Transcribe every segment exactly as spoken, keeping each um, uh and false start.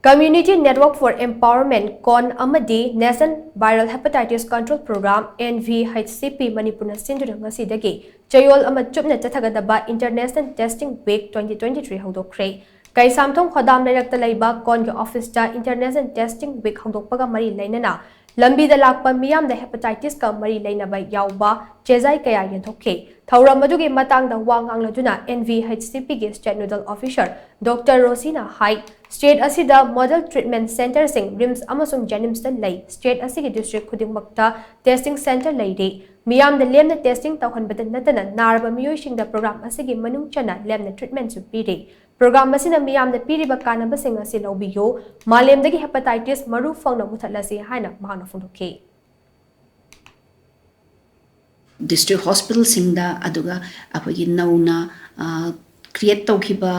Community Network for Empowerment, ꯀꯣꯟ, ꯑꯃꯗꯤ National Viral Hepatitis Control Program, NVHCP, ꯃꯅꯤꯄꯨꯔꯅ ꯁꯤꯟꯗꯨꯅ ꯉꯁꯤꯗꯒꯤ ꯆꯌꯣꯜ ꯑꯃ ꯆꯨꯞꯅ ꯆꯠꯊꯒꯗꯕ International Testing Week twenty twenty-three ꯍꯧꯗꯣꯛꯈ꯭ꯔꯦ꯫ Keishamthong ꯈꯣꯗꯥꯝ ꯂꯩꯔꯛꯇ ꯂꯩꯕ ꯀꯣꯟꯒꯤ ꯑꯣꯐꯤꯁꯇ International Testing Week ꯍꯧꯗꯣꯛꯄꯒ ꯃꯔꯤ ꯂꯩꯅꯅ ꯂꯝꯕꯤꯗ ꯂꯥꯛꯄ ꯃꯤꯌꯥꯝꯗ hepatitis ꯀ ꯃꯔꯤ ꯂꯩꯅꯕ ꯌꯥꯎꯕ ꯆꯦꯖꯥꯏ ꯀꯌꯥ ꯌꯦꯟꯊꯣꯛꯈꯤ꯫ ꯊꯧꯔꯝ ꯑꯗꯨꯒꯤ ꯃꯇꯥꯡꯗ ꯋꯥ ꯉꯥꯡꯂꯗꯨꯅ NVHCP ꯒꯤ State Nodal Officer Doctor ꯔꯣꯁꯤꯅ ꯍꯥꯏ, state ꯑꯁꯤꯗ model treatment centre ꯁꯤꯡ RIMS ꯑꯃꯁꯨꯡ JNIMS ꯇ ꯂꯩ꯫ State ꯑꯁꯤꯒꯤ district ꯈꯨꯗꯤꯡꯃꯛꯇ testing centre ꯂꯩꯔꯦ꯫ ꯃꯤꯌꯥꯝꯗ ꯂꯦꯝꯅ testing ꯇꯧꯍꯟꯕꯗ ꯅꯠꯇꯅ ꯅꯥꯔꯕ ꯃꯤꯑꯣꯏꯁꯤꯡꯗ program ꯑꯁꯤꯒꯤ ꯃꯅꯨꯡ ꯆꯟꯅ ꯂꯦꯝꯅ treatment ꯁꯨ ꯄꯤꯔꯦ꯫ Program ꯑꯁꯤꯅ ꯃꯤꯌꯥꯝꯗ ꯄꯤꯔꯤꯕ ꯀꯥꯟꯅꯕꯁꯤꯡ ꯑꯁꯤ ꯂꯧꯕꯤꯌꯨ꯫ ꯃꯥꯂꯦꯝꯗꯒꯤ hepatitis ꯃꯔꯨ ꯐꯪꯅ ꯃꯨꯊꯠꯂꯁꯤ ꯍꯥꯏꯅ ꯃꯍꯥꯛꯅ ꯐꯣꯡꯗꯣꯛꯈꯤ꯫ District hospital ꯁꯤꯡꯗ, ꯑꯗꯨꯒ ꯑꯩꯈꯣꯏꯒꯤ ꯅꯧꯅ, ꯑ, create ꯇꯧꯈꯤꯕ,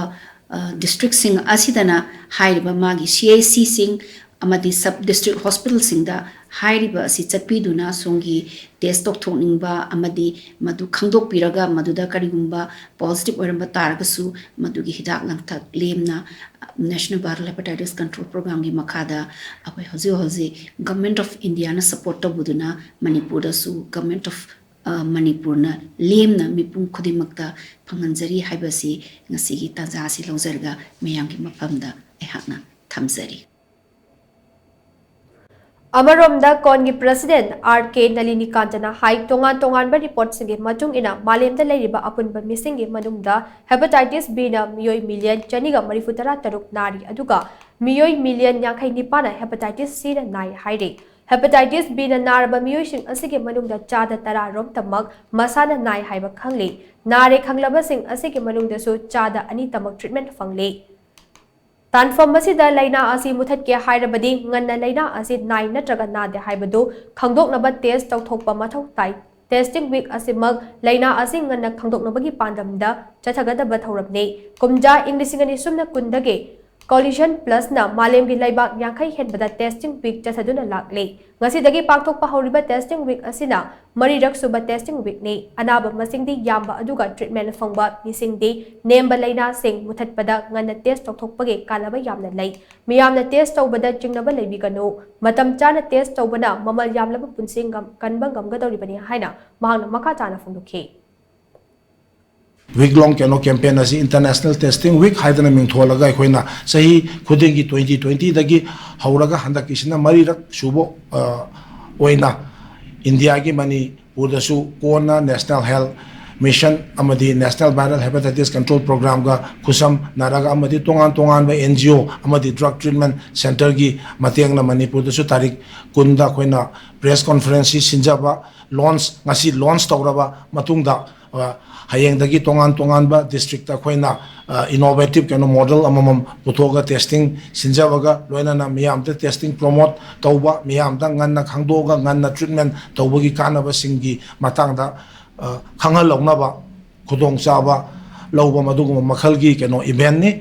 ꯑ, district ꯁꯤꯡ ꯑꯁꯤꯗꯅ ꯍꯥꯏꯔꯤꯕ ꯃꯥꯒꯤ CHC ꯁꯤꯡ ꯑꯃꯗꯤ sub district hospital ꯁꯤꯡꯗ ꯍꯥꯏꯔꯤꯕ ꯑꯁꯤ ꯆꯠꯄꯤꯗꯨꯅ ꯁꯣꯝꯒꯤ test ꯇꯧꯊꯣꯛꯅꯤꯡꯕ ꯑꯃꯗꯤ ꯃꯗꯨ ꯈꯪꯗꯣꯛꯄꯤꯔꯒ ꯃꯗꯨꯗ ꯀꯔꯤꯒꯨꯝꯕ positive ꯑꯣꯏꯔꯝꯕ ꯇꯥꯔꯒꯁꯨ ꯃꯗꯨꯒꯤ ꯍꯤꯗꯥꯛ ꯂꯥꯡꯊꯛ ꯂꯦꯝꯅ National Viral Hepatitis Control Program ꯒꯤ ꯃꯈꯥꯗ ꯑꯩꯈꯣꯏ ꯍꯧꯖꯤꯛ ꯍꯧꯖꯤꯛ Government of India ꯅ support ꯇꯧꯕꯗꯨꯅ ꯃꯅꯤꯄꯨꯔꯗꯁꯨ Government of, ꯑ, ꯃꯅꯤꯄꯨꯔꯅ ꯂꯦꯝꯅ ꯃꯤꯄꯨꯝ ꯈꯨꯗꯤꯡꯃꯛꯇ ꯐꯪꯍꯟꯖꯔꯤ ꯍꯥꯏꯕꯁꯤ ꯉꯁꯤꯒꯤ ꯇꯥꯟꯖꯥ ꯑꯁꯤ ꯂꯧꯖꯔꯒ ꯃꯌꯥꯝꯒꯤ ꯃꯐꯝꯗ ꯑꯩꯍꯥꯛꯅ ꯊꯝꯖꯔꯤ꯫ ꯑꯃꯔꯣꯝꯗ ꯀꯣꯟꯒꯤ President R K ꯅꯂꯤꯅꯤꯀꯥꯟꯇꯅ ꯍꯥꯏ, ꯇꯣꯉꯥꯟ ꯇꯣꯉꯥꯟꯕ report ꯁꯤꯡꯒꯤ ꯃꯇꯨꯡ ꯏꯟꯅ ꯃꯥꯂꯦꯝꯗ ꯂꯩꯔꯤꯕ ꯑꯄꯨꯟꯕ ꯃꯤꯁꯤꯡꯒꯤ ꯃꯅꯨꯡꯗ hepatitis B ꯅ ꯃꯤꯑꯣꯏ million ꯆꯅꯤꯒ ꯃꯔꯤꯐꯨ ꯇꯔꯥ ꯇꯔꯨꯛ ꯅꯥꯔꯤ, ꯑꯗꯨꯒ ꯃꯤꯑꯣꯏ million ꯌꯥꯡꯈꯩ ꯅꯤꯄꯥꯟꯅ hepatitis C ꯅ ꯅꯥꯏ ꯍꯥꯏꯔꯤ꯫ Hepatitis B ꯅ ꯅꯥꯔꯕ ꯃꯤꯑꯣꯏꯁꯤꯡ ꯑꯁꯤꯒꯤ ꯃꯅꯨꯡꯗ ꯆꯥꯗ ꯇꯔꯥ ꯔꯣꯝꯇꯃꯛ ꯃꯁꯥꯅ ꯅꯥꯏ ꯍꯥꯏꯕ ꯈꯪꯂꯤ꯫ ꯅꯥꯔꯦ ꯈꯪꯂꯕꯁꯤꯡ ꯑꯁꯤꯒꯤ ꯃꯅꯨꯡꯗꯁꯨ ꯆꯥꯗ ꯑꯅꯤꯇꯃꯛ treatment ꯐꯪꯂꯤ꯫ ꯇꯥꯟꯐꯝ ꯑꯁꯤꯗ ꯂꯥꯏꯅꯥ ꯑꯁꯤ ꯃꯨꯊꯠꯀꯦ ꯍꯥꯏꯔꯕꯗꯤ ꯉꯟꯅ ꯂꯥꯏꯅꯥ ꯑꯁꯤ ꯅꯥꯏ ꯅꯠꯇ꯭ꯔꯒ ꯅꯥꯗꯦ ꯍꯥꯏꯕꯗꯨ ꯈꯪꯗꯣꯛꯅꯕ test ꯇꯧꯊꯣꯛꯄ ꯃꯊꯧ ꯇꯥꯏ꯫ Testing week ꯑꯁꯤꯃꯛ ꯂꯥꯏꯅꯥ ꯑꯁꯤ ꯉꯟꯅ ꯈꯪꯗꯣꯛꯅꯕꯒꯤ ꯄꯥꯟꯗꯝꯗ ꯆꯠꯊꯒꯗꯕ ꯊꯧꯔꯝꯅꯤ꯫ ꯀꯨꯝꯖꯥ ꯏꯪ ꯂꯤꯁꯤꯡ ꯑꯅꯤ ꯁꯨꯞꯅ ꯀꯨꯟꯗꯒꯤ Coalition Plusꯅ ꯃꯥꯂꯦꯝꯒꯤ ꯂꯩꯕꯥꯛ ꯌꯥꯡꯈꯩ ꯍꯦꯟꯕꯗ testing week ꯆꯠꯊꯗꯨꯅ ꯂꯥꯛꯂꯤ꯫ ꯉꯁꯤꯗꯒꯤ ꯄꯥꯡꯊꯣꯛꯄ ꯍꯧꯔꯤꯕ testing week ꯑꯁꯤꯅ ꯃꯔꯤꯔꯛ ꯁꯨꯕ testing weekꯅꯤ꯫ ꯑꯅꯥꯕ ꯃꯁꯤꯡꯗꯤ ꯌꯥꯝꯕ ꯑꯗꯨꯒ treatment ꯐꯪꯕ ꯃꯤꯁꯤꯡꯗꯤ ꯅꯦꯝꯕ꯫ ꯂꯥꯏꯅꯥꯁꯤꯡ ꯃꯨꯊꯠꯄꯗ ꯉꯟꯅ test ꯇꯧꯊꯣꯛꯄꯒꯤ ꯀꯥꯟꯅꯕ ꯌꯥꯝꯅ ꯂꯩ꯫ ꯃꯤꯌꯥꯝꯅ test ꯇꯧꯕꯗ ꯆꯤꯡꯅꯕ ꯂꯩꯕꯤꯒꯅꯨ꯫ ꯃꯇꯝ ꯆꯥꯅ test ꯇꯧꯕꯅ ꯃꯃꯜ ꯌꯥꯝꯂꯕ ꯄꯨꯟꯁꯤ ꯉꯝ-, ꯀꯟꯕ ꯉꯝꯒꯗꯧꯔꯤꯕꯅꯤ ꯍꯥꯏꯅ ꯃꯍꯥꯛꯅ ꯃꯈꯥ ꯇꯥꯅ ꯐꯣꯡꯗꯣꯛꯈꯤ꯫ Week long ꯀꯩꯅꯣ campaign ꯑꯁꯤ International Testing Week ꯍꯥꯏꯗꯅ ꯃꯤꯡꯊꯣꯜꯂꯒ ꯑꯩꯈꯣꯏꯅ ꯆꯍꯤ ꯈꯨꯗꯤꯡꯒꯤ twenty twenty ꯗꯒꯤ ꯍꯧꯔꯒ ꯍꯟꯗꯛꯀꯤꯁꯤꯅ ꯃꯔꯤꯔꯛ ꯁꯨꯕ ꯑ, ꯑꯣꯏꯅ ꯏꯟꯗꯤꯌꯥꯒꯤ ꯃꯅꯤꯄꯨꯔꯗꯁꯨ ꯀꯣꯟꯅ National Health Mission ꯑꯃꯗꯤ National Viral Hepatitis Control Programꯒ ꯈꯨꯠꯁꯝꯅꯔꯒ ꯑꯃꯗꯤ ꯇꯣꯉꯥꯟ ꯇꯣꯉꯥꯟꯕ NGO ꯑꯃꯗꯤ drug treatment centreꯒꯤ ꯃꯇꯦꯡꯅ ꯃꯅꯤꯄꯨꯔꯗꯁꯨ ꯇꯥꯔꯤꯛ ꯀꯨꯟꯗ ꯑꯩꯈꯣꯏꯅ press conference ꯁꯤ ꯁꯤꯟꯖꯕ, launch ꯉꯁꯤ launch ꯇꯧꯔꯕ ꯃꯇꯨꯡꯗ ꯑ, ꯍꯌꯦꯡꯗꯒꯤ ꯇꯣꯉꯥꯟ ꯇꯣꯉꯥꯟꯕ districtꯇ ꯑꯩꯈꯣꯏꯅ innovative ꯀꯩꯅꯣ model ꯑꯃꯃꯝ ꯄꯨꯊꯣꯛꯑꯒ testing ꯁꯤꯟꯖꯕꯒ ꯂꯣꯏꯅꯅ ꯃꯤꯌꯥꯝꯗ testing promote ꯇꯧꯕ, ꯃꯤꯌꯥꯝꯗ ꯉꯟꯅ ꯈꯪꯗꯣꯛꯑꯒ ꯉꯟꯅ treatment ꯇꯧꯕꯒꯤ ꯀꯥꯟꯅꯕꯁꯤꯡꯒꯤ ꯃꯇꯥꯡꯗ ꯑ, ꯈꯪꯍꯜꯍꯧꯅꯕ ꯈꯨꯗꯣꯡꯆꯥꯕ ꯂꯧꯕ ꯃꯗꯨꯒꯨꯝꯕ ꯃꯈꯜꯒꯤ ꯀꯩꯅꯣ eventꯅꯤ꯫